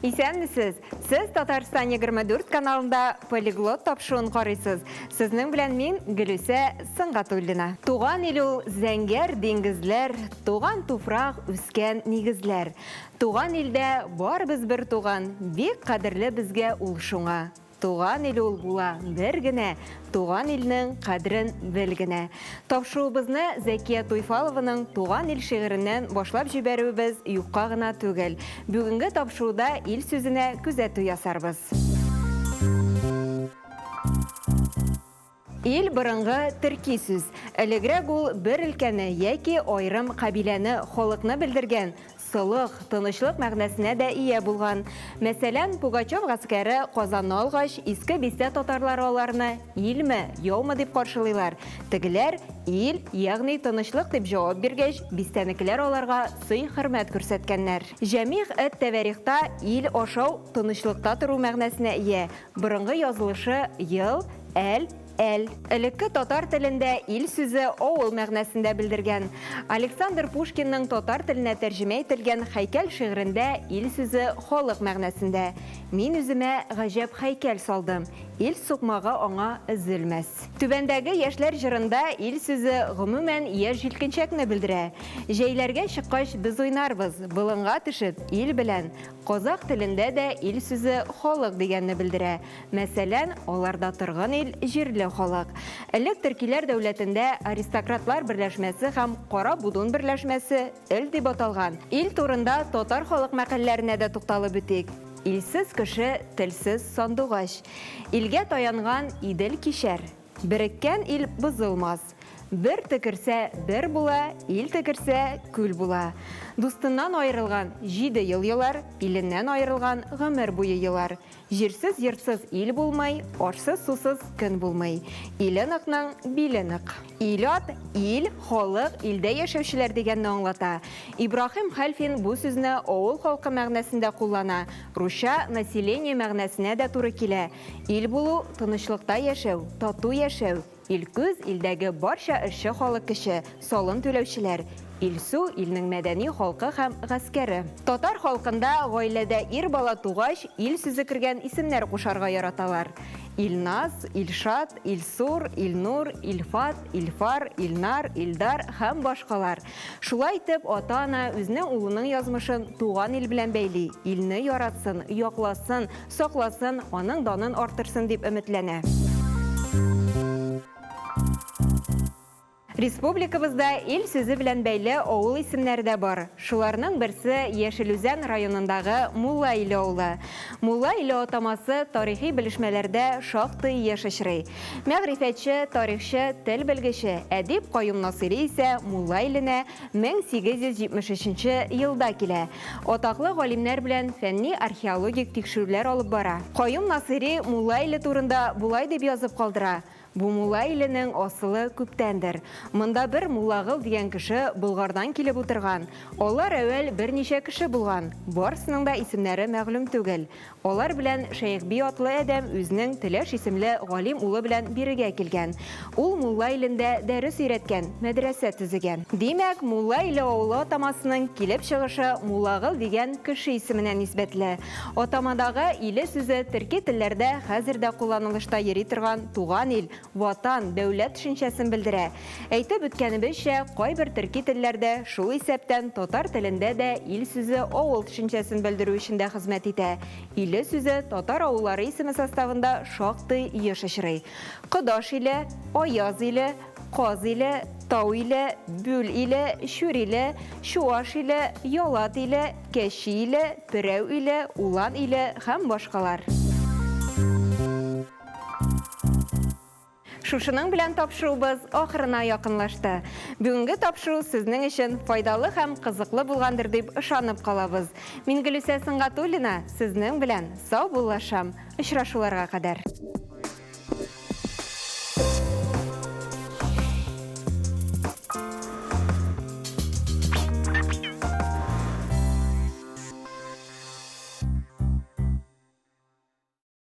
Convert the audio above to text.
Исәнмесез! Сез Татарстан 24 каналында Полиглот тапшыруын карыйсыз. Сезнең белән мин, Гөлүсә Сөнгатуллина. Туган ил ул зәңгәр диңгезләр, туган туфрак, үскән нигезләр. Туган илдә барыбыз бер туган, бик кадерле безгә ул шуңа. Туган ил ул була бер генә, туган илнең кадерен бел генә. Тапшыруыбызны Зәкия Туйфалованың Туган ил шигыреннән башлап җибәрүебез юкка гына түгел. Бүгенге тапшыруда ил сүзенә күзәтү ясарбыз. Ил, борынгы төрки сүз. Элегрәк ул бер өлкәне яки аерым кабиләне, халыкны белдергән, солых, тынычлык мәгънәсенә дә ия булган. Мәсәлән, Пугачев гаскәре Казанны алгач, Иске бистә татарлары аларны илме, яумы дип каршылыйлар. Тегеләр, ил, ягъни тынычлык дип җавап биргәч, бистәнекеләр аларга сый-хөрмәт күрсәткәннәр. Җәмигъ эт-тәвәрихта ил ашау, тынычлыкта тору мәгънәсенә ия. Борынгы язылышы ел, әл, әл. Элекке татар телендә ил сүзе авыл мәгънәсен дә белдергән. Александр Пушкинның татар теленә тәрҗемә ителгән Һәйкәл шигырендә ил сүзе халык мәгънәсендә. Мин үземә гаҗәп һәйкәл салдым, ил сукмагы аңа өзелмәс. Түбәндәге яшьләр җырында ил сүзе гомумән яшь җилкенчәкне белдерә. Җәйләргә чыккач без уйнарбыз, болынга төшеп, ил белән. Казакъ телендә дә ил сүзе халык дигәнне белдерә. Мәсәлән, аларда торган ил, җирле халык. Элек төркиләр дәүләтендә аристократлар берләшмәсе һәм Кара Будун берләшмәсе эл дип аталган. Ил турында татар халык мәкальләренә дә тукталып үтик. Илсез кеше, телсез сандугач. Илгә таянган Идел кичәр. Береккән ил бозылмас. Бер төкерсә, бер була, ил төкерсә, күл була. Дустыннан аерылган җиде ел елар, иленнән аерылган гомер буе елар. Җирсез-йортсыз ил булмый, ашсыз-сусыз көн булмый. Иле ныкның биле нык. Ил-ат, ил, халык, илдә яшәүчеләр дигәнне аңлата. Ибраһим Хәлфин бу сүзне авыл халкы мәгънәсендә куллана, русча население мәгънәсенә дә туры килә. Ил булу, тынычлыкта яшәү, тату яшәү. Илкүз, илдәге барча эшче халык көче, салым түләүчеләр. Илсу, илнең мәдәни халкы һәм гаскәре. Татар халкында гаиләдә ир бала тугач, ил сүзе кергән исемнәр кушарга яраталар. Илназ, Илшат, Илсур, Илнур, Илфат, Илфар, Илнар, Илдар һәм башкалар. Шулай итеп, ата-ана үзенең улының язмышын туган ил белән бәйли, илне яратсын, якласын, Сакласын, аның данын арттырсын дип өметләнә. Республикабызда ил сүзе белән бәйле авыл исемнәре дә бар. Шуларның берсе Яшел Үзән районындагы Мулла Иле авылы. Мулла Иле атамасы тарихи белешмәләрдә шактый еш очрый. Мәгърифәтче, тарихчы, тел белгече әдип Каюм Насыйри исә Мулла Иленә 1873 нче елда килә. Атаклы галимнәр белән фәнни-археологик тикшерүләр алып бара. Каюм Насыйри Мулла Иле турында болай дип язып калдыра, Бу Мулла Иленең асылы күптәндер. Монда бер Муллагыл дигән кеше Болгардан килеп утырган. Алар әүвәл берничә кеше булган. Барысының да исемнәре мәгълүм түгел. Алар белән Шәехби атлы адәм үзенең Теләш исемле галим улы белән бирегә килгән. Ул Мулла Илендә дәрес өйрәткән, мәдрәсә төзегән. Димәк, Мулла Иле авылы атамасының килеп чыгышы Муллагыл дигән кеше исеменә нисбәтле. Атамадагы иле сүзе төрки телләрдә хәзер дә кулланылышта йөри торган туган ил, Ватан, дәүләт төшенчәсен белдерә. Әйтеп үткәнебезчә, кайбер төрки телләрдә, шул исәптән татар телендә дә ил сүзе авыл төшенчәсен белдерү өчен дә хезмәт итә. Иле сүзе татар авыллары исеме составында шактый еш очрый. Кодаш иле, Аяз иле, Каз иле, Тау иле, Бүл иле, Чүр иле, Чуаш иле, Ялат иле, Кәчи иле, Перәү иле, Улан иле һәм башкалар. Шушының белән тапшыруыбыз ахырына якынлашты. Бүгенге тапшыру сезнең өчен файдалы һәм кызыклы булгандыр дип ышанып калабыз. Мин Гөлүсә Сөнгатуллина сезнең белән саубуллашам. Очрашуларга кадәр.